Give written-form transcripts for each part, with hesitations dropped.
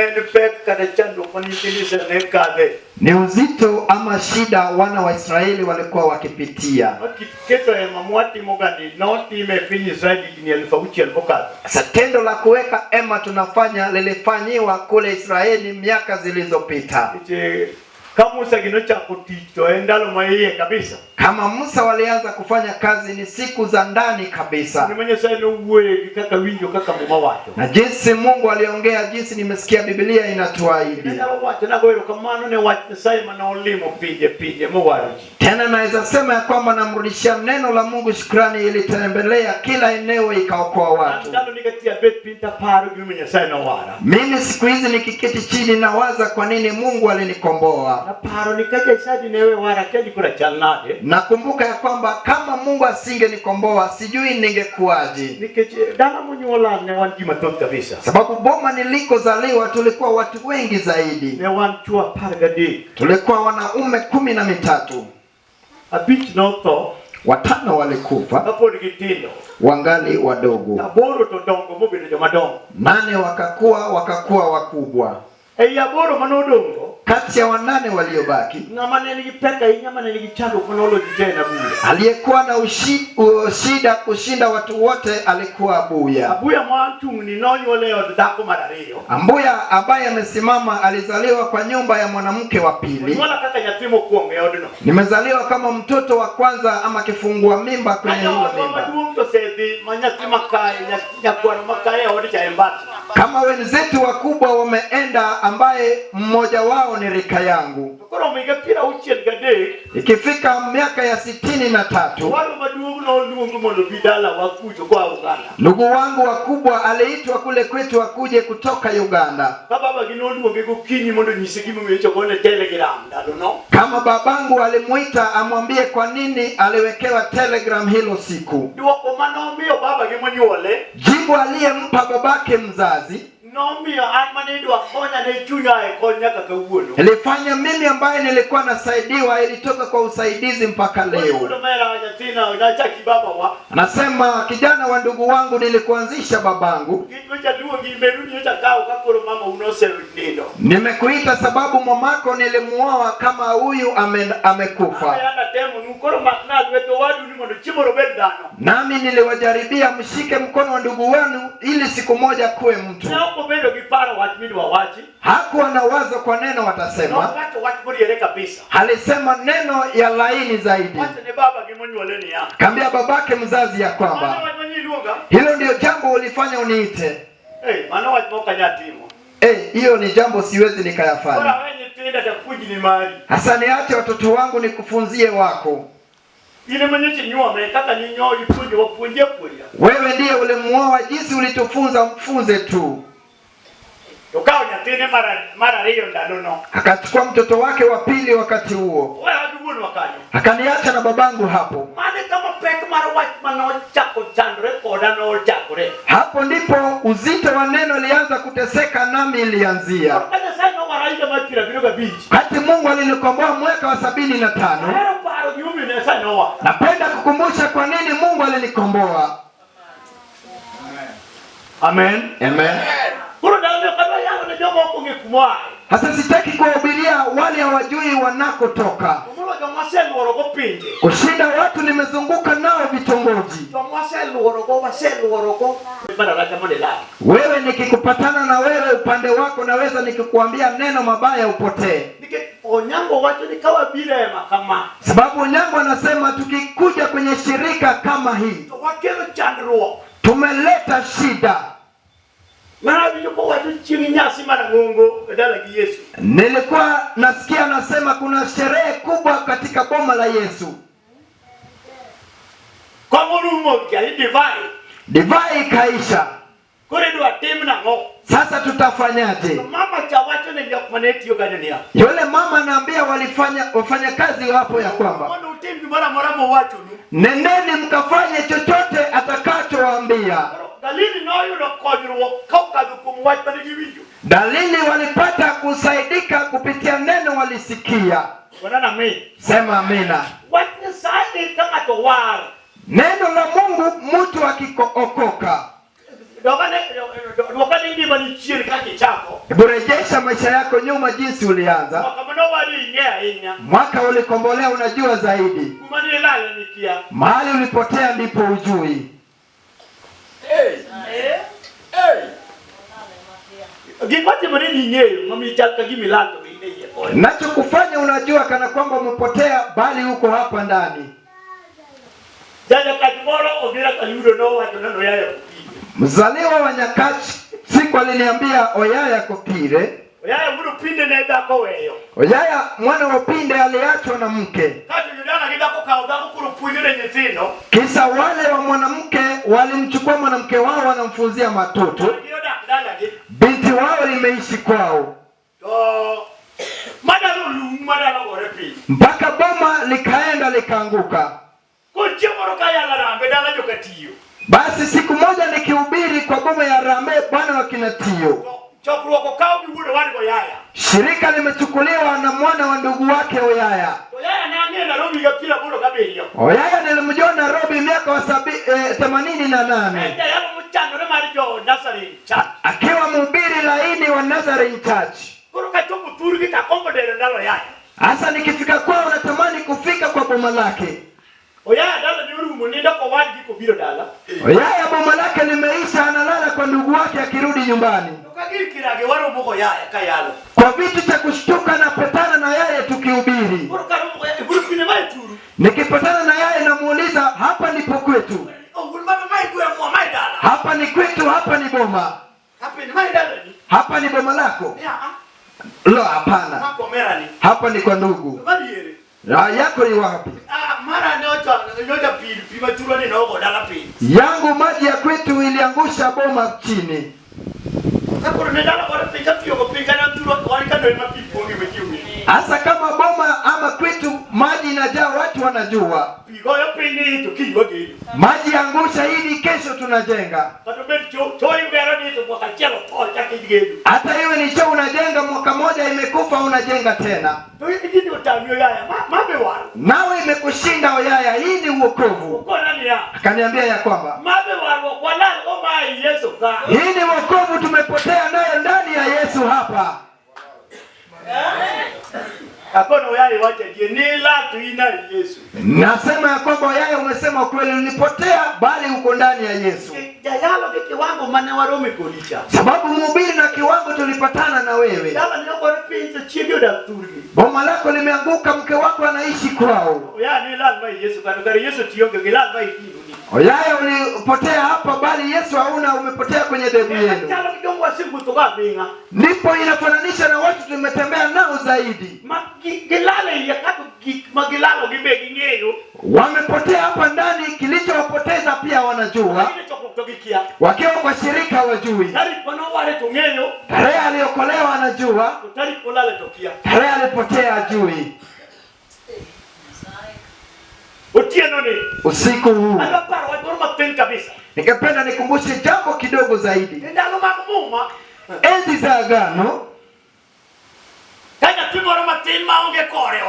En pek kata chandruok ma nyithind Israel ne kadhe. Ni uzito ama shida wana wa Israeli walikuwa wakipitia. Ma kit keto hema mwatimoga ni notime e piny Israel higni 6000 mokadho. Sasa tendo la kuweka hema tunafanya lilifanyiwa kule Israeli miaka zilizopita. Nikech ka Musa gi nochako tich to en ndalo ma iye kabisa. Kama Musa walianza kufanya kazi ni siku za ndani kabisa, Kinde ma Nyasaye nowuoye gi kaka winjo kaka Muma wacho. Na jinsi Mungu aliongea, jinsi nimesikia Biblia inatuahidi. Anyalo wacho nago erokamano ne wach Nyasaye mane olimo pinje pinje mowaro ji. Tena naweza sema ya kwamba namrudishia neno la Mungu shukrani, ilitembelea kila eneo ikaokoa An watu. ndalo ni kati abet piny taparo gimomiyo Nyasaye nowara. Mimi siku hizi nikiketi chini nawaza kwa nini Mungu alinikomboa. Naparo ni ka Nyasaye dine we wara kia dikoro achal nade. Nakumbuka ya kwamba kama Mungu asingenikomboa sijui ningekuwaje, Nikech dala monyuola ne wan ji mathoth kabisa. Sababu boma nilikozaliwa tulikuwa watu wengi zaidi, Ne wan chwo 13. Tulikuwa wanaume 13. 5 notho. 5 walikufa Kapod gitindo. wangali wadogo, 8 to dongo mobedo joma dongo. 8 wakakuwa wakubwa. Ei 8 manodongo, Kati ya 8 waliobaki, ng'ama ne nigi pek ahinya mane nigi chandruok mane olo ji te en Abuya. Aliyekuwa na shida kushinda watu wote alikuwa Abuya. Abuya ma chung'ni nonyuol e od dhako mar ariyo. Ambuya ambaye amesimama alizaliwa kwa nyumba ya mwanamke wa pili. Onyuola kaka nyathi mokwongo e odno. Nimezaliwa kama mtoto wa kwanza ama kifungua mimba kwenye Kanyo hilo odwa mimba. maduong' to osedhi ma nyathi makaye, nyakwaro makaye e od cha e mbaka. Kama wenzetu wakubwa wameenda, ambaye mmoja wao ni rika yangu. To koro higa 63, Ikifika miaka ya 63, owadwa maduong' noluongo mondo obi dalawa kucho koa Uganda. Ndugu wangu wakubwa aliitwa kule kwetu akuje kutoka Uganda. Ka babagi noluonge gokinyi mondo onyise gimomiyo nyocha ogone telegram ndalono. Kama babangu alimuita amwambie kwa nini aliwekewa telegram hilo siku. Dwoko manomiyo babagi monyuole, Jibu aliyempa babake mzazi, nomiyo an mane idwa konya ne chunya e kony nyaka kawuono. Ilifanya mimi ambaye nilikuwa nasaidiwa ilitoka kwa usaidizi mpaka leo. Oyudo mera nyathina nachaki babawa. Anasema kijana wa ndugu wangu nilikuanzisha babangu. Gik maluongi meru nyocha kawo ka koro mama un osenindo. Nimekuita sababu mamako nilimuoa kama huyu amekufa. Aya natemo nu koro makna lweto wadu ni mondo chiemo obed dhano. Nami niliwajaribia mshike mkono wa ndugu wenu ili siku moja kuwe mtu. Ne ok obedo gi paro wach midwa wachi. Hakuwa na wazo kwa neno watasema. Nowacho wach moriere kabisa. Alisema neno ya laini zaidi. Wacho ne baba gi monyuole niya. Kaambia babake mzazi ya kwamba Mano wach manyiluonga. hilo ndio jambo ulifanya uniite. Mano wach mok anyal timo. Hiyo ni jambo siwezi nikayafanya. Koro awe nyithinda to apuonj ni mari. Hasa niache watoto wangu nikufunzie wako. In ema nyocha inyuome kaka ninyo ipuonjo wapuonje apuonja. Wewe ndiye ulimuoa, jinsi ulitufunza mfunze tu. To kawo nyathine mar ariyo ndalono. Akachukua mtoto wake wa pili wakati huo. Oweya gi wuonwa kanyo. Akaniacha na babangu hapo. Mane kama pek mar wach manochako chandore koda nochakore. Hapo ndipo uzito wa neno ilianza kuteseka nami ilianzia. Ka Nyasaye nowara higa mar 75. Kati Mungu alinikomboa mwaka wa 75. Ahero paro gimomiyo Nyasaye nowara. Napenda kukumbusha kwa nini Mungu alinikomboa. Amen. Amen. Koro ndalo kadwa yalo ne joma ok ong'e kuma oaye. Sasa sitaki kuwahubiria wale hawajui wanakotoka. To moloyo joma waseluorogo pinje. Kushinda watu nimezunguka nao vitongoji. Joma waseluorogo, waseluorogo. Madaraja mondo ilal. Wewe nikikupatana na wewe upande wako naweza nikikuambia neno mabaya upotee. Nikech Onyango wacho ni ka wabiro e hema kama. Sababu Onyango anasema tukikuja kwenye shirika kama hii, To wakelo chandruok. Tumeleta shida. Mara winjo kowacho chieng' nyasi mar ang'ongo e dala gi Yesu. Nilikuwa nasikia anasema kuna sherehe kubwa katika boma la Yesu. Kong'o rumo gi divai. Divai ikaisha. Koro idwa tim nang'o? Sasa tutafanyaje? To mama cha wacho ne jok mane tiyo kanyo niya. Yule mama anaambia wafanyakazi wapo ya kwamba Mondo utim gimoro amora mowachonu. Nendeni mkafanye chochote atakachowaambia. Koro Dalili noyudo konyruok kokadho kuom wach mane giwinjo. Dalili walipata kusaidika kupitia neno walisikia. Bwana amin. Sema amina. Wach Nyasaye ka ng'ato war. Neno la Mungu mtu akikookoka. Dwokane ngimani chien kaka ichako. Hebu rejesha maisha yako nyuma jinsi ulianza. Mwaka manowadi ing'e ahinya. Mwaka ulikombolea unajua zaidi. Kuma nilale nikia. Mahali ulipotea ndipo ujui. Gima timore ni ing'eyo mamiyo chal ka gima ilal to be in e iye koni. Nachokufanya unajua kana kwamba umepotea, bali uko hapa ndani. Janyakach moro obiro kayudo nowacho ni Oyaya Kopire. Mzaliwa wa Nyakach siku aliniambia Oyaya Kopire. Oyaya wuod Opinde ne dhako oweyo. Oyaya mwana wa Opinde aliachwa na mke, Kato jodala gi dhako okawo dhako koro puonjo ne nyithindo. kisa wale wa mwanamke walimchukua mwanamke wao wanamfunzia matoto. Gi odak dalagi. Binti wao limeishi kwao To madalo lum madalo gore piny. mpaka boma likaenda likaanguka. Koro chieng' moro kayalo Harambee dala jokatiyo. Basi siku moja nikihubiri kwa boma ya Harambee, bwana wa Kinatio, To chokruok okaw gi wuod owadgi Oyaya. shirika limechukuliwa na mwana wa ndugu wake Oyaya. To Oyaya ne ang'eyo Nairobi higa piero aboro gabiriyo. Oyaya nilimjua Nairobi miaka wa themanini na En nane jayalo mochanore mar jo Nazarene Church. akiwa mhubiri laini wa Nazarene Church. Koro kachopo thurgi takombo dero dala Oyaya. Hasa nikifika kwao natamani kufika kwa boma lake. Oyaya dala ne orumo nindo kowadgi kobiro dala. Oyaya boma lake limeisha, analala kwa ndugu wake akirudi nyumbani. To ka gir kirage waromo goyaya kayalo. Kwa vitu cha kushtuka napatana na yeye tukihubiri. Koro karomo goyaya buru pine mae turu. Nikipatana na yeye namuuliza, hapa ndipo kwetu, Ogun mano mae gweng'wa mae dala. hapa ni kwetu, hapa ni boma, Kapeni mae dala ni. hapa ni boma lako? Ya ah. Lo, hapana, Mako mera ni. hapa ni kwa ndugu. Madiere. Yako ni wapi? Ah mara ne ocho nyocha pi pi maturwa ni nogo dala piny. Yangu maji ya kwetu iliangusha boma chini. Ka koro ne dala gore piny ka pi ogo piny kana turwa wan ka ema pi pong'e ma ji ong'eyo. Hasa kama boma ama kwetu maji inajaa, watu wanajua Pi goyo piny ni to kiny wagedo. maji angusha hili, kesho tunajenga. Kata bed cho cho igero ni to mwaka achiel otho chak igedo. Hata iwe ni choo unajenga mwaka moja imekufa, unajenga tena, To gini otami Oyaya ma ma be waro. nawe imekushinda Oyaya. Hii ni uokovu. Okona niya. Akaniambia ya kwamba Ma be warruok walal go ma ei Yesu ka. hii ni wokovu tumepotea nayo ndani ya Yesu hapa. Akono Oyaya wacho adier ni ilal to in ei Yesu. Nasema ya kwamba Oyaya, umesema ukweli, ulipotea bali uko ndani ya Yesu, Jayalo gi kiwango mane warome kodi cha. sababu mhubiri na kiwango tulipatana na wewe. Dala ne ogore piny to chiege odak thurgi. Boma lako limeanguka, mke wako anaishi kwao. Oyaya ni ilal ma ei Yesu kano kare Yesu tionge gi ilal ma ei dinuni. Oyaya, ulipotea hapa, bali Yesu hauna, umepotea kwenye dhehebu yenu. Chalo gi joma wasewuotho go aming'a. Ndipo inafananisha na watu tumetembea nao zaidi, Ma gilal e iye kaka gik ma gilalo gi be ging'eyo. wamepotea hapa ndani, kilichowapoteza pia wanajua, Gine chokruok to gikia. wakiwa kwa shirika hawajui. Tarik manoware to ng'eyo, Tarehe aliokolewa anajua, to tarik molale to kia. tarehe alipotea ajui. Otieno ni Usiku huu adwa paro wach moro mathin kabisa. ningependa nikumbushe jambo kidogo zaidi. E ndalo mag muma, Enzi za Agano, ka nyathi moro matin maonge kore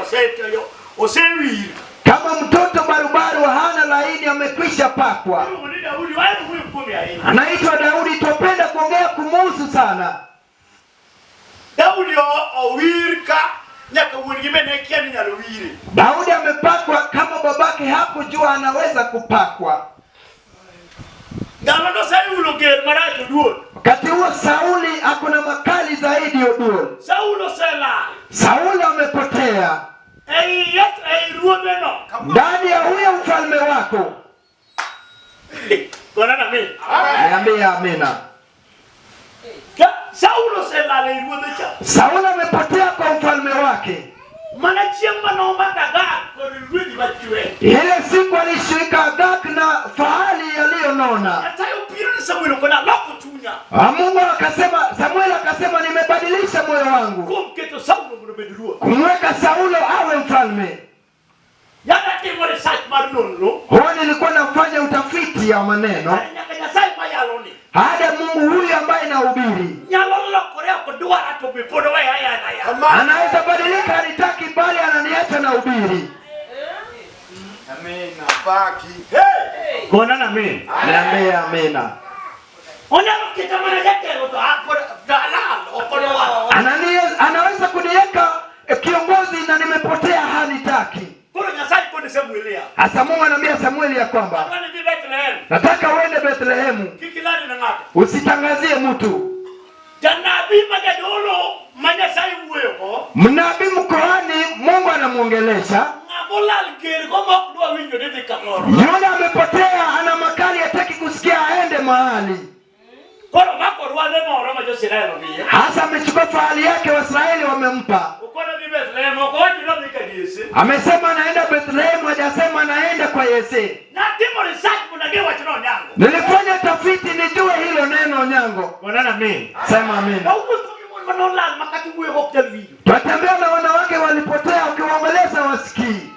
osewir. kama mtoto barubaru hana laini, amekwisha pakwa, Iluongo ni Daudi, wahero wuoyo kuome ahinya. anaitwa Daudi. Twapenda kuongea kumuhusu sana. Daudi owir ka nyaka wuon gi be ne kia ni inyalo wire. Daudi amepakwa kama babake hakujua anaweza kupakwa. Ndalo no Saulo ger marach oduol. Wakati huo Sauli ako na makali zaidi Oduol. Saulo oselal. Sauli amepotea Ei Yesu, ei ruodhe no. ndani ya huyo mfalme wako. Gona na min. Niambie amina. Saulo oselal ei ruodhe cha. Sauli amepotea kwa mfalme wake. Mana chieng' manomako Agag kod ruedhi machwe. Ile siku alishika Agag na fahali yaliyonona. Nyasaye obiro ne Samuel okone aloko chunya. Mungu akasema, Samuel akasema, nimebadilisha moyo wangu Kuom keto Saulo mondo obed ruoth. kumweka Saulo awe mfalme. Yane atimo research mar nonro. Huo nilikuwa nafanya utafiti ya maneno Nyaka Nyasaye mayalo ni hada Mungu huyu ambaye nahubiri nyalo lokore ok dwara to be pod oweya ayana ya. anaweza badilika, hanitaki bali ananiacha nahubiri. Gona na min. Niambie amina. Onyalo keta mana jatelo to to alal ok odwar. Anaweza kuniweka kiongozi na nimepotea, hanitaki. Koro Nyasaye kone Samuel ya. Hasa Mungu anaambia Samueli ya kwamba Adwa ni dhi Bethlehem. nataka uende Bethlehemu, Kik ilandi ne ng'ato. usitangazie mtu. Janabi ma jadolo ma Nyasaye wuoyogo Mnabii mkoani, Mungu anamuongelesha ng'ama olal ger go ma ok dwa winjo ni dhi kamoro. yule amepotea, ana makali, hataki kusikia aende mahali. Koro mako rwadhe moro ma jo-Israel omiye. Hasa amechukua fahali yake, Waisraeli wamempa. Okono dhi Bethlehem, ok owacho ni odhi ka Jesse. Amesema anaenda Bethlehemu, hajasema anaenda kwa Yese. Natimo research mondo ang'e wachno Onyango. Nilifanya tafiti nijue hilo neno Onyango. Gonana amen. Sema amina. Wawuotho gi mon manolal ma kata wuoyo ok nyal winjo. Twatembea na wanawake walipotea, ukiwaongelesha wasikii.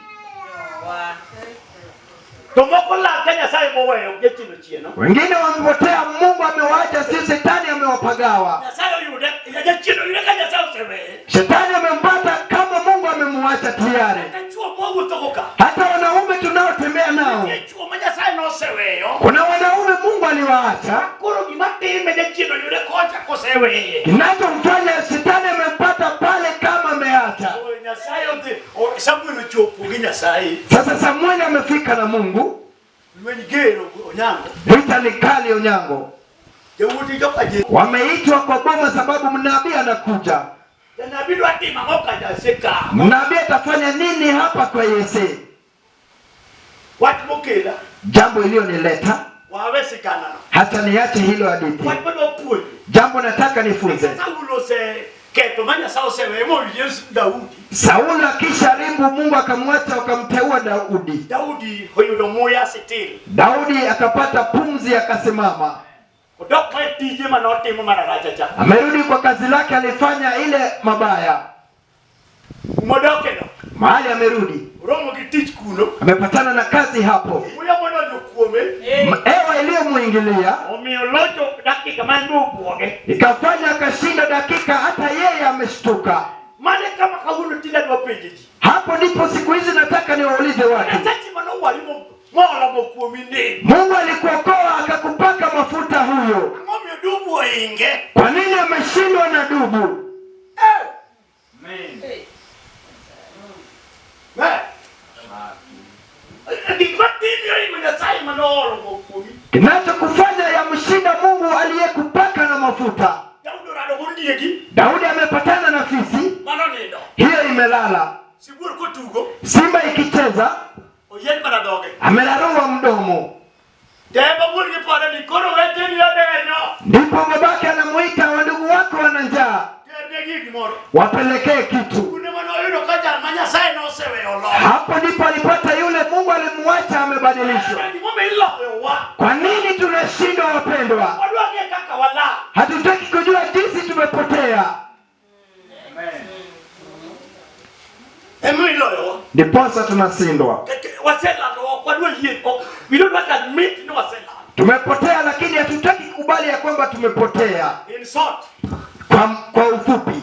To moko lal ka Nyasaye moweyo jachien ochieno. Wengine wamepotea, Mungu amewaacha, si shetani amewapagawa. Nyasaye oyude, jachien oyude ka Nyasaye oseweye. Shetani amempata kama Mungu amemwacha tayari. Kata chuo mwawuothogo ka. Hata wanaume tunaotembea nao, Nitie chuo ma Nyasaye noseweyo. kuna wanaume Mungu aliwaacha. Koro gima time jachien oyude kocha koseweye. Kinachomfanya shetani amempata pale kama ameacha. O, Nyasaye odhi, Samuel ochopo gi Nyasaye. Sasa Samueli amefika na Mungu, Lweny ger Onyango. vita ni kali Onyango. Yawuoti joka Jesse. Wameitwa kwa boma sababu mnabii anakuja. Janabi dwa timo ang'o ka Jesse ka? Mnabii atafanya nini hapa kwa Yese? Wach mokela Jambo iliyonileta wawe siganano. hata niache hilo hadithi. Wach madwa puonjo. Jambo nataka nifunze. Saulo oseketho ma Nyasaye oseweyo moyie Daudi. Saulo akisharibu, Mungu akamwacha, akamteua Daudi. Daudi oyudo muya sitil. Daudi akapata pumzi, akasimama, Odok ma e tije manotimo mararacha cha. amerudi kwa kazi lake alifanya ile mabaya. Kumodoke no. Mahali amerudi, Oromo gi tich kuno. amepatana na kazi hapo. Muya modonjo kuome. Hewa iliyomuingilia Omiyo locho dakika ma nobwoge. ikafanya akashinda dakika, hata yeye ameshtuka. Mane kama kawuono tinde adwa penjo ji. Hapo ndipo siku hizi nataka niwaulize watu, Nyasachi manowari molomo kuomi ni. Mungu alikuokoa akakupaka mafuta huyo, Ang'o miyo dubu oinge? kwa nini ameshindwa na dubu? Eh! Eh! Gik matin oingo Nyasaye manoolomo kuomi. Kinachokufanya yamshinda Mungu aliyekupaka na mafuta. Daudi orado gondiegi Daudi amepatana na fisi, manonindo. hiyo imelala. Sibuor kotugo Simba ikicheza oyieny mana dhoge. amerarua mdomo, Tema wuon gi pare ni koro weteni odenyo. ndipo babake anamuita, wandugu wako wana njaa, Ternegi gimoro. wapelekee kitu. Kune manoyudo ka jal ma Nyasaye noseweyo oloyo. Hapo ndipo alipata yule Mungu alimuacha amebadilishwa. Gimomiyo iloyowa. Kwa nini tunashindwa wapendwa? Wadwa ng'e kaka walal. Hatutaki kujua jinsi tumepotea, Emomiyo iloyowa. ndiposa tunashindwa. Waselalo ok wadwa yie. We don't want to admit ni waselalo. Tumepotea, lakini hatutaki kukubali ya kwamba tumepotea. In short, Kwa ufupi,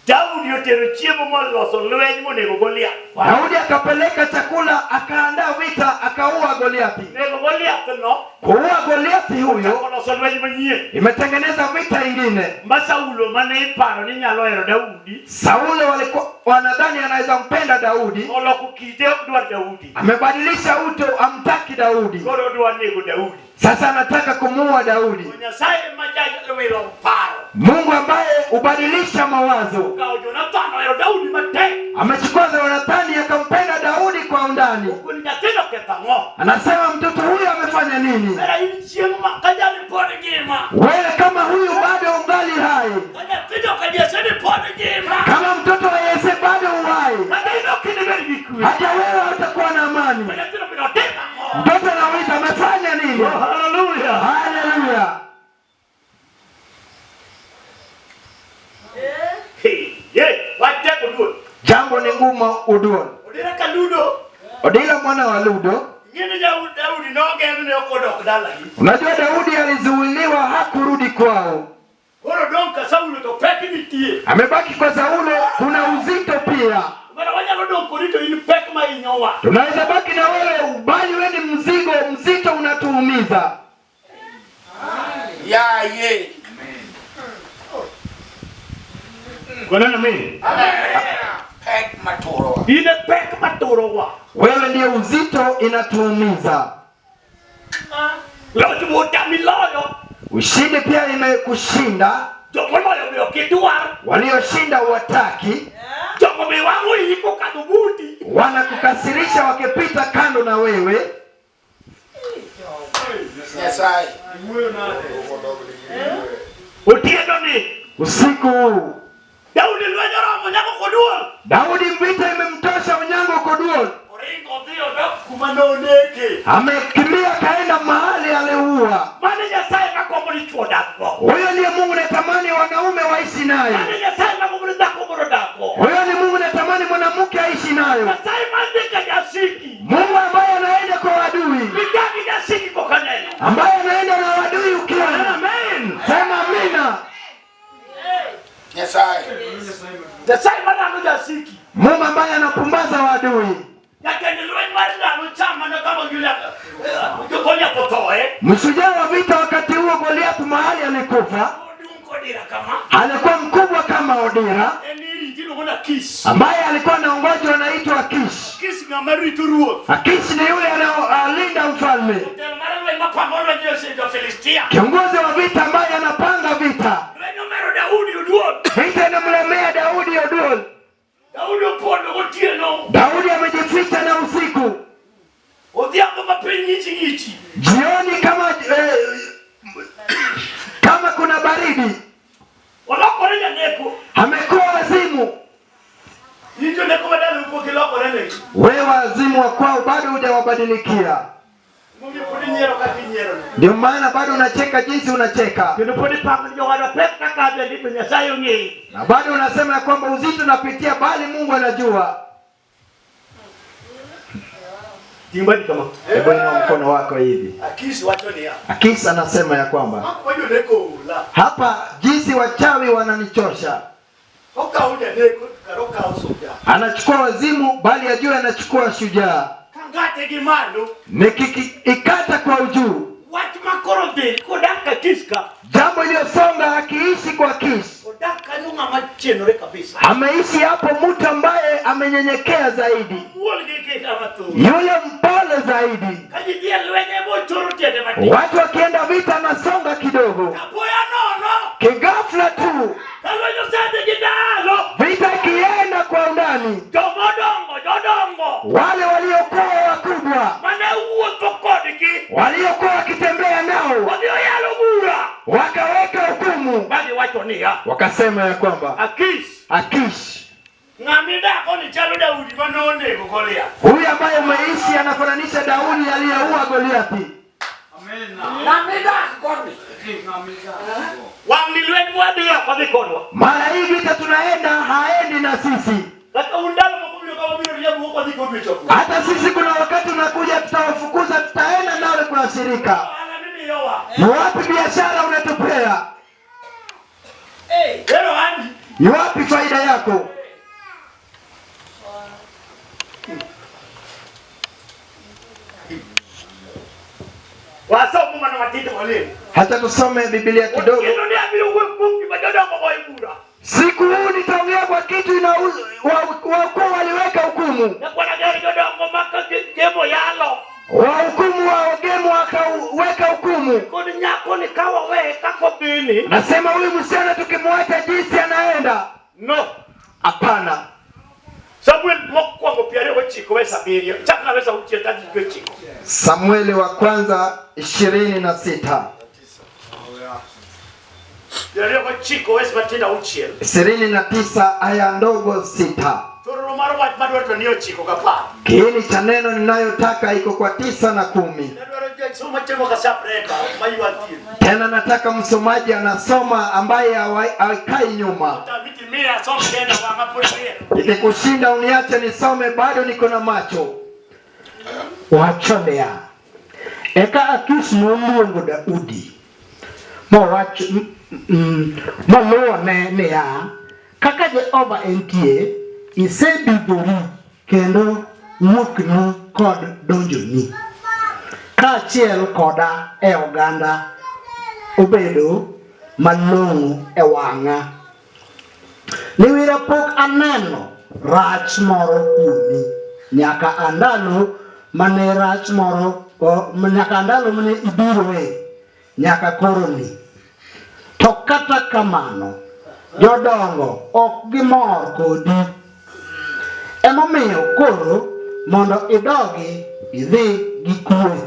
Daudi otero chiemo moloso lweny monego Goliath. Daudi akapeleka chakula, akaandaa vita, akaua Goliathi. Nego Goliath no Kuua Goliathi huyo oloso lweny manyien. imetengeneza vita ingine. Ma Saulo mane iparo ni nyalo hero Daudi Saulo walikuwa wanadhani anaweza mpenda Daudi, oloko kite ok dwar Daudi. amebadilisha uto, amtaki Daudi. Koro odwa nego Daudi. Sasa anataka kumuua Daudi. To Nyasaye ma jawilo paro Mungu ambaye hubadilisha mawazo okawo Jonathan ohero Daudi matek. amechukua Yonathani akampenda Daudi kwa undani. Okoni nyathino ketho ang'o? Anasema mtoto huyu amefanya nini? Mera in chieng' ma ka jali pod ngima. Wewe kama huyu bado ungali hai, Ka nyathino ka Jesse ni pod ngima. kama mtoto wa Yese bado uhai, Kata in ok inibed gi kwe. hata wewe hutakuwa na amani. To nyathino bende otimo ang'o? Mtoto anauliza amefanya nini? Oh, hallelujah. Haleluya! Hey, yeah, wach tek oduol. Jambo ni ngumu uduon. Odira ka Ludo, Odila mwana wa Ludo, ing'e ni Daudi nogeng' ne ok odok dalagi. unajua Daudi alizuiliwa, hakurudi kwao, Koro dong' ka Saulo to pek nitie. amebaki kwa Saulo. Kuna uzito pia. Mara wanyalo dong' kodi to in pek ma hinyowa. Tunaweza baki na wewe, bali wewe ni mzigo mzito, unatuumiza. Ya. Nyasaye. Gonana mimi. Pek maturowa. In e pek maturowa. Wewe ndiye uzito inatuumiza. Loch botami loyo. Ushindi pia imekushinda. Jomoloyo be ok idwar. Walioshinda huwataki, Jogo be wang'o iyi kokadho buti. wanakukasirisha wakipita kando na wewe. Nyasaye. Otieno ni Usiku huu Daudi lweny oromo nyako koduol. Daudi vita imemtosha unyango koduol, Oringo odhi odok kuma noneke. amekimbia kaenda mahali aliua. Mano Nyasaye magombo ni chwo dakgo. Huyo ndiye Mungu natamani wanaume waishi naye. Mano Nyasaye magombo ni dhako mondo odakgo. Huyo ni Mungu natamani mwanamke aishi nayo. Nyasaye madhi ka jasiki. Mungu ambaye anaenda kwa adui, Midagi jasiki kokaneno. ambaye anaenda na adui ukiona. Amen. Sema amina. Nyasaye. Nyasaye madano jasiki. Mungu ambaye anapumbaza wadui. Jatend lweny mar ndalo cha mana kama Goliath othoe. Mshujaa wa vita wakati huo Goliath mahali alikufa, Odung kodira kama. alikuwa mkubwa kama Odira, En iriti iluongo ni Akish. ambaye alikuwa anaongozwa anaitwa Akish. Akish ng'ama rito ruoth. Akish ni yule anaolinda mfalme, Jatelo mar lweny mapango lweny jo-Filistia. kiongozi wa vita ambaye anapanga vita. Lweny omero Daudi oduol. Vita inamlemea Daudi Oduol. Daudi opondo gotieno. Daudi amejificha na usiku, Odhiambo ma piny ng'ich ng'ichi. jioni kama kama kuna baridi, Olokore janeko. amekuwa wazimu. In joneko ma dalau pok ilokore ne. Wewe wazimu wa kwao bado hujawabadilikia, Momiyo pod inyiero kaka inyiero no. ndio maana bado unacheka jinsi unacheka, Kendo pod ipako ni jowadwa pek kaka adhi to Nyasaye ong'eyo. na bado unasema ya kwamba uzito unapitia, bali Mungu anajua. Ting' badi kama. Hebu inua mkono wako hivi. Akish wacho niya. Akis anasema ya kwamba Mak ma joneko oula. hapa jinsi wachawi wananichosha. Okaw janeko kar okaw suja. Anachukua wazimu, bali ajue anachukua shujaa. Kangate gi malo. Nikiikata kwa ujuu, Wach ma koro dhi kodak Akish ka. jambo iliyosonga akiishi kwa Kish. Odak kanyo ng'ama chenore kabisa. Ameishi hapo mtu ambaye amenyenyekea zaidi, Muol gi kita mathoth. yule mpole zaidi. Ka ji dhi e lweny ema ochoro tiende matin. Watu wakienda vita anasonga kidogo, Apoya nono. kigafla tu Ka lweny osedhi gi dalo. vita ikienda kwa undani, Jomodongo, jodongo. wale waliokuwa wakubwa, Mane wuotho kodgi. waliokuwa wakitembea nao, Odhi oyalo bura. wakaweka hukumu, Ma giwacho niya. wakasema ya kwamba Akish. Akish Ng'ama idako ni chalo Daudi mane onego Goliath. huyu ambaye umeishi anafananisha Daudi aliyeua Goliathi. Ng'ama idak koni. Wang' ni lweny mwadhi ok odhi kodwa. Mara hii vita tunaenda haendi na sisi. Kata un ndalo moko biro ka wabiro riembo ok wadhi kodu e chokruok. Hata sisi kuna wakati unakuja, tutawafukuza, tutaenda nawe kuna shirika. Ohala mimiyowa. Ni wapi biashara unatupea? Ero andi. Ni wapi faida yako? Wasomo mana matindo walem. Hata tusome Biblia kidogo. Otieno ni abiro wuok kuom gima jodongo goyo bura. Siku huu nitaongea kwa kitu wakuu waliweka hukumu, Nakwana gero jodongo maka gemo yalo. wahukumu wa ogemu wakaweka hukumu. Kod nyako ni kawa we kako bini. Nasema huyu msichana tukimwacha jinsi anaenda, No. hapana. Samuel mokwongo 29 wes 7. Chakna wes 6 tadhi 9. Samueli wa kwanza 26 29 wes matindo 6. 29 aya ndogo 6. Tororo mar wach madwaro to ni 9 gi 10. Kiini cha neno ninayotaka iko kwa 9 na 10. Nadwaro jasomo machemo ka sapreka maywa thieth. Tena nataka msomaji anasoma ambaye hakai nyuma. Tamiti miya som kenda wang'a pod riek. Ikikushinda uniache nisome, bado niko na macho. Wacho niya, eka Akish noluongo Daudi mowach moluwone niya, kaka Jehova entie, isebidhori kendo wuokni kod donjoni, kaachiel koda e oganda obedo malong'o e wang'a. Niwira pok aneno rach moro kuomi nyaka andalo mane rach moro nyaka andalo mane ibiroe nyaka koroni. To kata kamano, jodongo ok gimor kodi. Emomiyo koro mondo idogi idhi gi kwe.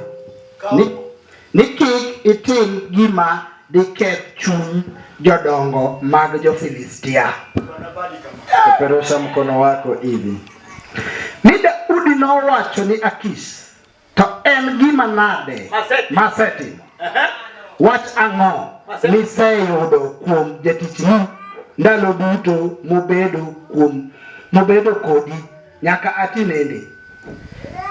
Ni kik itim gima diketh chuny jodongo mag jo-Filistia. Peperusha mkono wako hivi. Ni Daudi nowacho ni Akish, to en gima nade masetimo? Wach ang'o miseyudo kuom jatichni ndalo duto mobedo kodi nyaka atinende?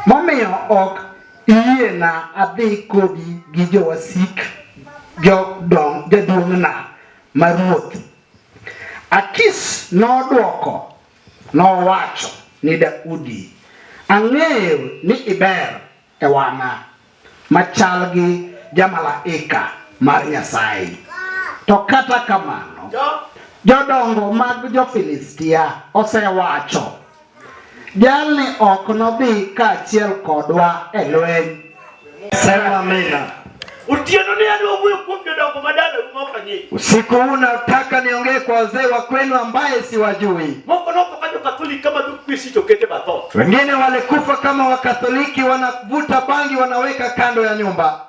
Momiyo ok iyiena adhi kodi gi jowasik jaduong'na ma ruoth. Akish nodwoko nowacho ni Daudi, ang'eyo ni iber e wang'a machal gi jamalaika mar Nyasaye. To kata kamano, jodongo mag jo-Filistia osewacho, jalni ok nodhi kaachiel kodwa e lweny. Sema amina. Otieno ni adwa wuoyo kuom jodongo madalau ma ok ang'eyo. Usiku huu nataka niongee kwa wazee wa kwenu ambaye siwajui. Moko notho ka jo-Katholik kama dho kwesi to kete batho. Wengine walikufa kama Wakatholiki, wanavuta bangi wanaweka kando ya nyumba.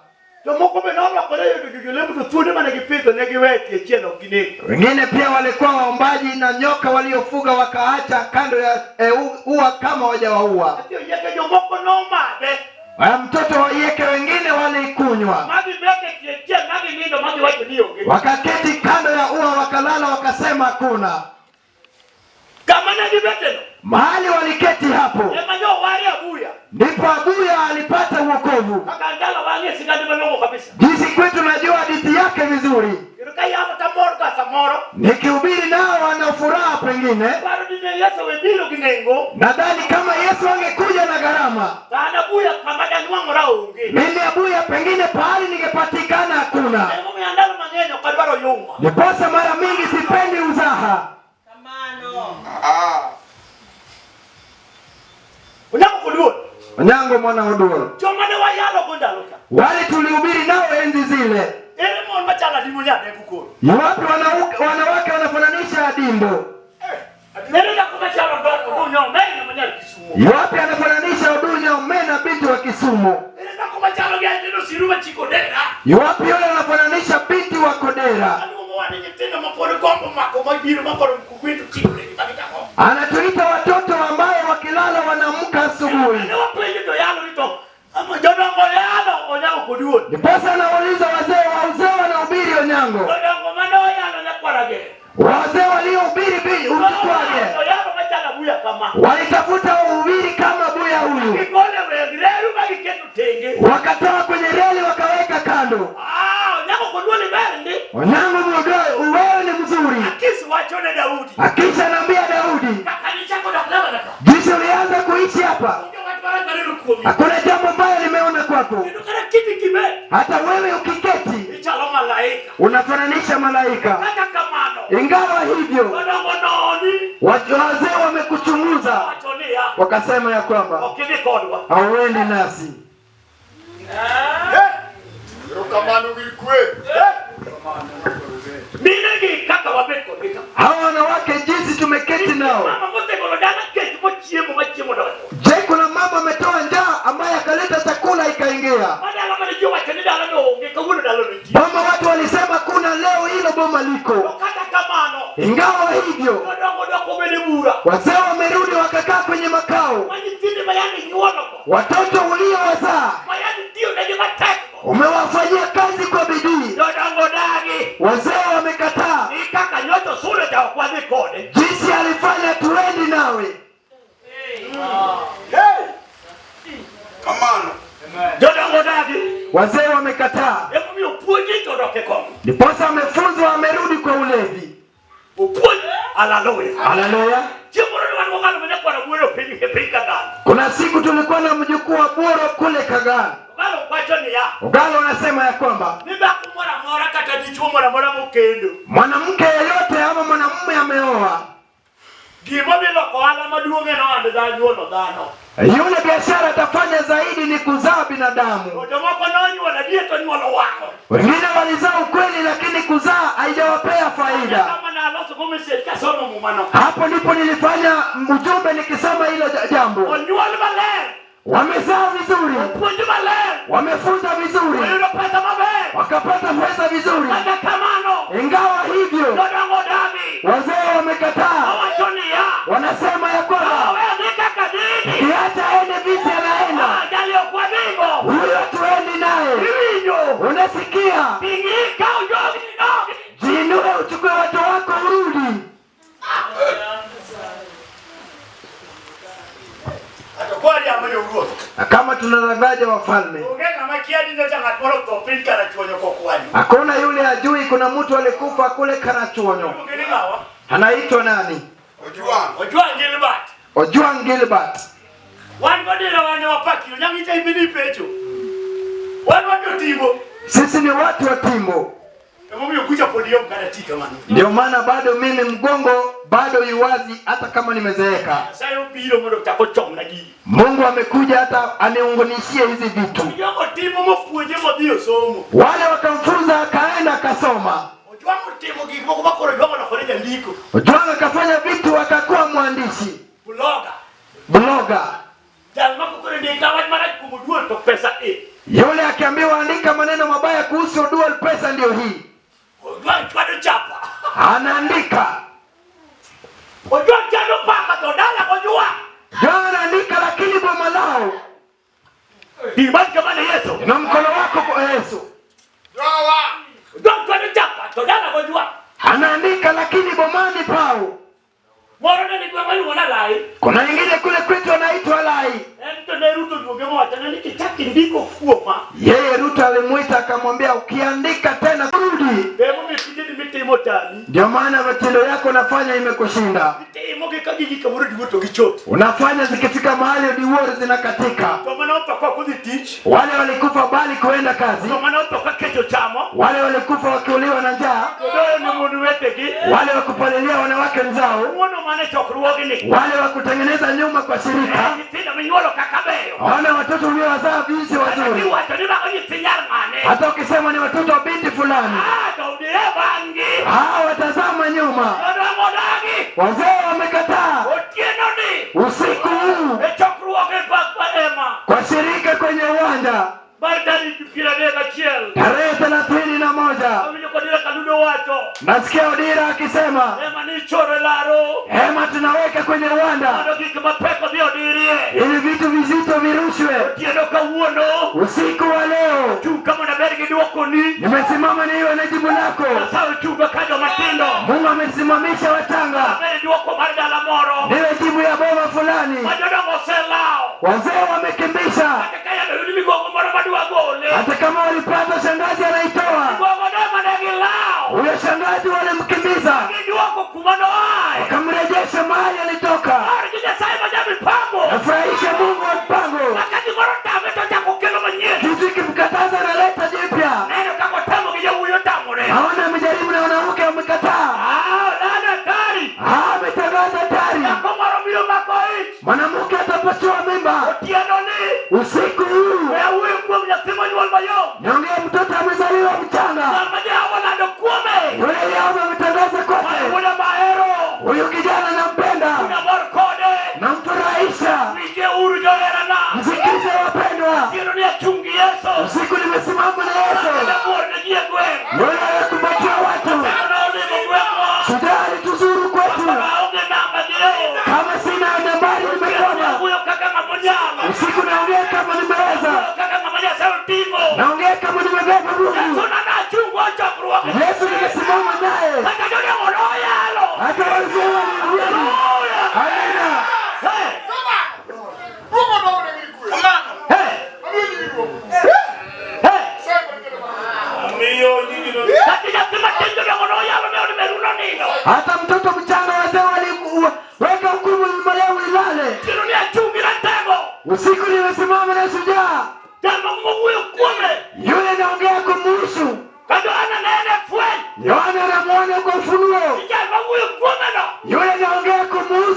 Jomoko be norwakore yudo jolemo to thuonde mane gipidho ne giweyo tie chiel ok ginego. Wengine pia walikuwa waombaji na nyoka waliofuga wakaacha kando ya ua kama wajawaua. Ati oyieke jomoko nomadhe. Mtoto waieke, wengine walikunywa. Magibete tie chiel maginindo magiwacho ni onge. Wakaketi kando ya ua wakalala, wakasema hakuna. Kama ne gibeteno. Mahali waliketi hapo. Ema joware Abuya. Ndipo Abuya alipata wokovu. Kaka ndalo wang'e sigande malong'o kabisa. Jinsi kwetu najua hadithi yake vizuri. Kendo ka yamo tamor ga samoro. Nikihubiri nao wana furaha pengine. Paro ni ne Yesu we biro gi nengo. Nadhani kama Yesu angekuja na gharama. An Abuya kama danwang'ora onge. Mimi Abuya pengine pahali ningepatikana hakuna. Emomiyo ndalo mang'eny ok adwaro yuma. Ndiposa mara mingi sipendi uzaha. Onyango koduol. Onyango mwana Oduol. Joma ne wayalo go ndalo ka. Wale tulihubiri nao enzi zile. Ere mon machalo adimbo nyadengo koro. Ni wapi wanawake wanafananisha adimbo? Ere dhako machalo Odunya Omena manyar Kisumu. Ni wapi anafananisha Odunya Omena binti wa Kisumu? Ere dhako machalo gi Aneno Siru machiko Kodera. Ni wapi yule anafananisha binti wa Kodera? Aluongo ni nyithindo mapod gombo mako mabiro makoro mkugwendo chiko negi magitako. Anatuita watoto ambaye wakilala wanaamka asubuhi. Ne wapenjo joyalo ni to jodongo yalo Onyango koduol. Ndiposa anauliza wazee wa uzee wanahubiri Onyango. Jodongo mane oyalo nyakwara Wazee waliohubiri Utukwage Oyalo machalo Abuya kama. walitafuta uhubiri kama Abuya huyu. Gigole weg reru magiketo tenge. Wakatoa kwenye reli wakaweka kando. Onyango koduol iber ndi. Onyango mdogo, wewe ni mzuri. Akis wacho ne Daudi. Akisha anaambia Daudi, Kaka nichako dak dala ka. jinsi ulianza kuishi hapa, Onge wach marach maneno kuomi. hakuna jambo mbaya limeona kwako. Kendo kata kiti kibet. Hata wewe ukiketi Ichalo malaika. unafananisha malaika. Kata kamano. Ingawa hivyo, Jodongo noni. wazee wamekuchunguza Wacho niya. wakasema ya kwamba Ok idhi kodwa. hauendi nasi. Erokamano gi kwe. Minegi kaka wabet kodgi ka. Hawa wanawake jinsi tumeketi nao. Mama mosegolo dala kech mochiemo machiemo donjo. Je, kuna mama ametoa njaa ambaye akaleta chakula ikaingia? Madala mane ji owacho ni dala no onge kawuono dala no nitie. Boma watu walisema kuna, leo hilo boma liko. To kata kamano. Ingawa hivyo, Jodongo dok obedo e bura. wazee wamerudi wakakaa kwenye makao. Ma nyithindo ma yande nyuologo. Watoto uliowazaa Ma yande tiyo negi matek go. umewafanyia kazi kwa bidii, Jodongo dagi. wazee wamekataa. Ni kaka nyocha sura cha ok wadhi kode. Jinsi alifanya tuendi nawe. Kamano. Jodongo dagi. Wazee wamekataa, Emomiyo puonji to dok e kom. ndiposa amefunzwa, amerudi kwa ulevi. Opuonj. Haleluya. Haleluya. Chieng' moro ne wan gogalo mane kwaro Buoro piny e piny Kagano. Kuna siku tulikuwa na mjukuu wa Buoro kule Kagano. Ogalo wacho niya. Ogalo anasema ya kwamba Ni dhako moro amora kata Dichuo moro amora mokendo. Mwanamke yeyote ama mwanamume ameoa, Gima dhi loko ohala maduong' en ohand nyuolo dhano. Yule biashara atafanya zaidi ni kuzaa binadamu. To jomoko nonyuolo adier to nyuolo wang'o. Wengine walizaa ukweli, lakini kuzaa haijawapea faida. Kama naloso go message kasomo mumano. Hapo ndipo nilifanya ujumbe nikisoma hilo jambo. Onyuol maler. Wamezaa vizuri, Opuonj maler. wamefunza vizuri, Oyudo pesa maber. wakapata pesa vizuri. Kata kamano. Ingawa hivyo, Jodongo odagi. wazee wamekataa, Owacho niya. wanasema ya kwamba Awe dhi kaka dhini. kiacha aende viti, anaenda Ah, jali ok wadhigo. huyo, tuendi naye. Iwinjo. Unasikia? Ting'i ikaw jogi no. Jiinue, uchukue watu wako urudi. Ato kwariambo jowuoth. Na kama tunadanganya wafalme, Onge ng'ama kia ni nyocha ng'at moro otho piny Karachuonyo kokwani. hakuna yule ajui kuna mtu alikufa kule Karachuonyo, Iluonge ni ng'awa? anaitwa nani? Ojuang. Ojwang' Gilbert. Ojwang Gilbert. Wan godira wan ne wapakiro nyangicha ibini pecho. Wan wan jotimbo. Sisi ni watu wa Timbo, Emomiyo kucha pod yom kata ti kamano. ndio maana bado mimi mgongo bado yuwazi, hata kama nimezeeka. Nyasaye obiro mondo ochak ochomna gigi. Mungu amekuja hata aniunganishie hizi vitu. Jogo timo mopuonje modhi osomo. Wale wakamfunza akaenda akasoma. Ojwang' otimo gik moko makoro Ojwang' olokore jandiko. Ojwang akafanya vitu akakuwa mwandishi, Blogger. bloga. Jal ma kokoro ndika wach marach kuom Oduol to pesa e. Yule akiambiwa andika maneno mabaya kuhusu Oduol, pesa ndio hii, Ojwang' chwado chapa. anaandika. Ojwang' chando paka to dala Ojwang'. Ojwang anaandika, lakini boma lao Ting' kamano Yesu. na mkono wako kwa Yesu. Jowa. Ojwang' chwado chapa to dala Ojwang'. Anaandika, lakini bomani pao. Moro ne ni gweng' miluongo ni Alai. Kuna wengine kule kwetu wanaitwa Lai. En to ne Ruto oduoge mowachone ni kichak indiko kuoma. Yeye Ruto alimwita akamwambia, ukiandika tena rudi. Emomiyo tijeni mitimo tami. Ndio maana matendo yako unafanya imekushinda, Itimo gi ka gigi kamoro diwuor to gichot. unafanya zikifika mahali diwuor zinakatika. Joma ne otho ka ok odhi tich. Wale walikufa bali kuenda kazi, Joma ne otho ka kech ochamo. wale walikufa wakiuliwa na njaa, Jodoyo ne mon wetegi. wale wakupalilia wanawake wenzao, Ng'uono mane chokruogni. wale wakutengeneza nyumba kwa shirika, Nyithindo minyuolo kaka beyo. wana watoto uliowazaa jinsi Kata wazuri, kiwacho ni mago nyithi nyar ng'ane. hata ukisema ni watoto wa binti fulani, Ah, to udire bang'gi. hawa watazama nyuma. Jodongo odagi. Wazee wamekataa. Otieno ni. Usiku huu E chokruoge ema. kwa shirika kwenye uwanja Mar tarik 31. tarehe 31, Awinjo kodira Kaludo wacho. nasikia Odira akisema Ema ni choro e laro. hema tunaweka kwenye uwanja Mondo gik mapek odhi odirie. ili vitu vizito virushwe. Otieno kawuono. Usiku wa leo Chung' ka mondo abed gi dwokoni. nimesimama niwe na jibu lako. Nyasaye ochunga ka joma tindo. Mungu amesimamisha wachanga, Abed dwoko mar dala moro. niwe jibu ya boma fulani. Ma jodongo oselawo. Wazee wamekimbisha, Kata ka yande oyud migogo moro madwa gole. hata kama walipata shangazi anaitoa Migogo ne mane gilawo. huyo shangazi, walimkimbiza Gidwoko kuma noaye. wakamrejesha mahali alitoka. Mar gi Nyasaye ma jamipango. Nafurahisha Mungu wa mpango. Ma ka gimoro tame to chako kelo manyien. Kitu kimkataza analeta jipya. Neno kaka otamo gi jawuoyi otamore. Naona amejaribu na wanawake wamekataa. Ah, lando hatari. Ah, ametangaza hatari, Nyako moro biro mako ich. mwanamke atapatiwa mimba Otieno ni. usiku huu. We awuoyo kuom nyathi monyuol mayom. Nyongea mtoto amezaliwa mchanga, Ng'ama Jehova olando kuome. yule Yehova ametangaza Mar kwake, wuoda mahero. huyu kijana nampenda, Namor kode. namfurahisha. Winje uru joherana. Msikize wapendwa, Otieno ni achung' gi Yesu. usiku nimesimama na Yesu, Jabuor ne ji e gweng'. yule aliyekumbatia watu, Tano nolimo gweng'wa. shujaa alituzuru kwetu. Koro aonge namba gi leo. Kama sina nambari nimekwama. Awuoyo kaka ng'ama onyalo. Usiku naongea kama nimeweza, Awuoyo kaka ng'ama Nyasaye oting'o. naongea kama nimebeba Yesu Mungu. nana achung' chokruoge. Yesu nimesimama naye, Kata jodongo noyalo. hata wazee waliamini. Haleluya. Amina. Hey, Sema. Duogo downe gir kwe. hey, Amiyo nyingi duogo. hey. Sema nikelo mana. Kata nyathi matin jodongo noyalo ne od meru nonindo. Hata mtoto mchanga wazee waliweka hukumu nyuma leo ilale. Otieno ni achung' gi ratego. Usiku nimesimama na shujaa Jal mowuoyo kuome. yule, naongea kumuhusu. Ka Johana nene e fweny.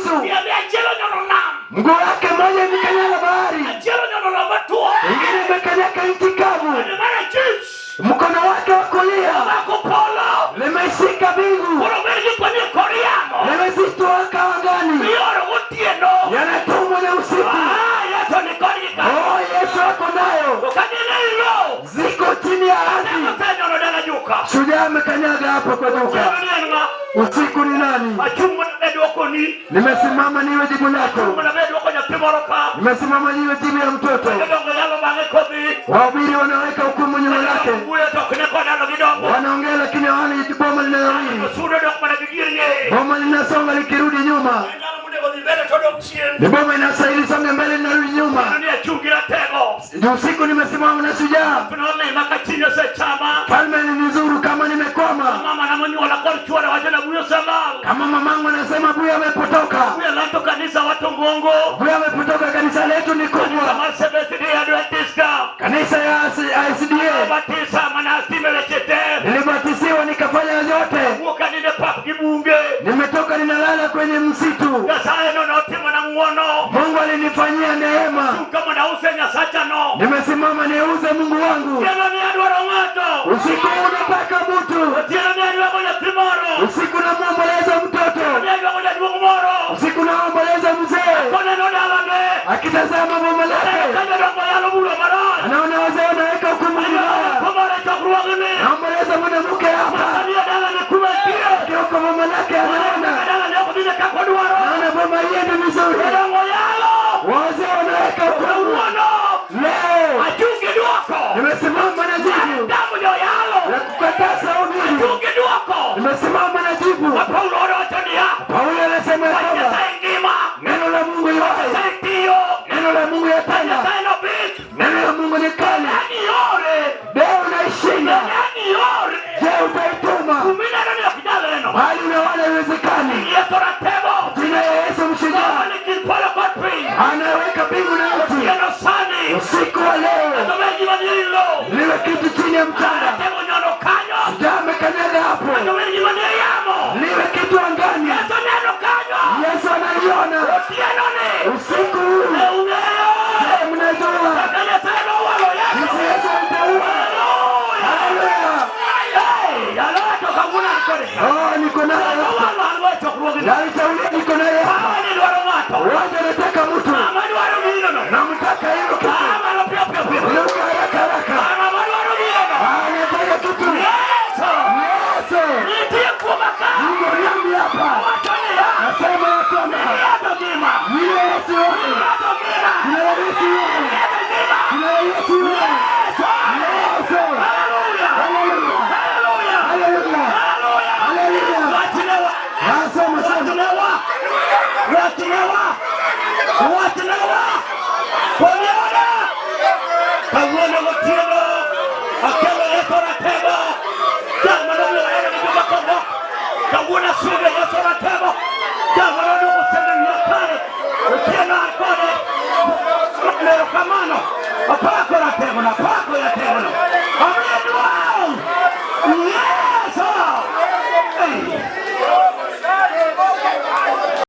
Yesu. Tiende achiel onyono nam. Mguu wake mmoja imekanyaga bahari, Achiel onyono lowo motwo. ingine imekanyaga nchi kavu. Bade mar achich Mkono wake wa kulia omako polo. limeshika mbingu, Koro bed gi koni e kor yamo. limezitwaka angani, Mioro gotieno. yanatumwa na usiku. Ah, Yesu ni kodgi ka. Oh, Yesu ako nayo, To ka gin ei lowo, ziko chini ya ardhi. teko osenyono dala juka. Shujaa amekanyaga hapo kwa duka. Otieno ni en ng'a? Usiku ni nani? Achung' mondo abed dwokoni. Nimesimama niwe jibu Achung' lako, mondo abed dwoko nyathi moro ka. nimesimama niwe jibu ya mtoto. Jodongo yalo bang'e kodhi. Wahubiri wanaweka hukumu nyuma yake, Wuoyo to ok ne kodalo gidongo. wanaongea lakini hawana boma linalowili. Osudo dok mana gi gir ng'eye. Boma linasonga likirudi nyuma, Ndalo monego dhi mbele to dok chien. ni boma inastahili songe mbele, linarudi nyuma. Ni achung' gi ratego. Ni usiku nimesimama na shujaa, Nolima ka chuny osechama. falme alinizuru kama nimekwama, Mama na monyuola kod chuora wacho na buyo oselal. kama mamangu anasema buya amepotoka, Buya lanto kanisa watongongo. buya amepotoka. Kanisa letu ni Kanisa kubwa, mar Seventh Day Adventista. kanisa ya ICDA. Batisa mana asime weche te. Nilibatisiwa nikafanya yote, Wuok anine pap gi bunge. nimetoka ninalala kwenye msitu. Nyasaye no notimona ng'uono. Mungu alinifanyia neema, Chung' mondo ause Nyasachano. nimesimama niuze Mungu wangu. Otieno ni adwaro ng'ato. Usiku huu nataka mtu, Otieno ni aywago nyathi moro. usiku namwomboleza mtoto, Ni aywago jaduong' moro. usiku naomboleza mzee Koneno dalane. akitazama boma Aneno lake, ka jodongo yalo bura marach. anaona wazee wanaweka hukumu Aywago vibaya. nyako moro e chokruogni. Naomboleza mwanamke hapa, Manie dalane kuma entie. akiuka boma lake, Aneno ka anaona dalane ok dhi kaka odwaro. anaona boma iende vizuri, Jodongo yalo. wazee wanaweka hukumu. Kawuono Leo achung' gi dwoko. nimesimama na jibu Damu joyalo. la kukataa sauti, Achung' gi dwoko. nimesimama na jibu. Ma Paulo owacho niya, Paulo anasema ya wach kwamba Nyasaye ngima. neno la Mungu yu Wach hai, Nyasaye tiyo. neno la Mungu yatenda, Nyasaye nobit. neno la Mungu ni kali. Yani yore. Leo unaishinda. Yani yore. Je, utaituma? Kumineno ni ok nyal neno. Bali unaona haiwezekani. Yesu ratego. Jina ya Yesu mshujaa Baba ni kir polo kod piny. anaweka mbingu na nchi. Otieno sani. Usiku wa leo Ng'ato be gima ni e lowo. liwe kitu chini ya mchanga, Ratego nyono kanyo. shujaa amekanyaga hapo, Ng'ato be gima ni e yamo. liwe kitu angani. Yesu neno kanyo. Yesu anaiona Otieno ni. usiku huu. Ne ung'eyo. Je, mnajua Kaka Nyasaye nowalo Yesu. jinsi Yesu aliteua? Haleluya. Haleluya! Hey, alowacho kawuono an kode ka. Oh, niko naye hapa, Nowalo an go e chokruogni. naliteulia, niko naye hapa. Mama ni dwaro ng'ato. Waja nataka mtu, Mama dwaro gino no. namtaka hiyo kitu, Mama no piyo piyo piyo. luka haraka haraka. Mama dwaro gino no. Ah, nataka kitu. Yesu. Yesu Nitie kuoma ka. yuko nami hapa, Wacho niya. nasema ya kwamba Yesu ngima. yule Yesu wangu, Yesu ngima. yule Yesu wangu, Yesu ngima. yule Yesu wangu. Yesu. Yesu, Haleluya. haleluya, Haleluya. haleluya, Haleluya. haleluya. Wachnewa. Nasema sema, Wachnewa. Wachnewa. Wachnewa. Koniona. Kawuono gotieno. Akelo Yesu ratego. Jal manobiro neno gi joma kogo. Kawuono asudo Yesu ratego. Jal manoduogo sende wiya kare. Otieno an kode. Erokamano. Apako ratego na.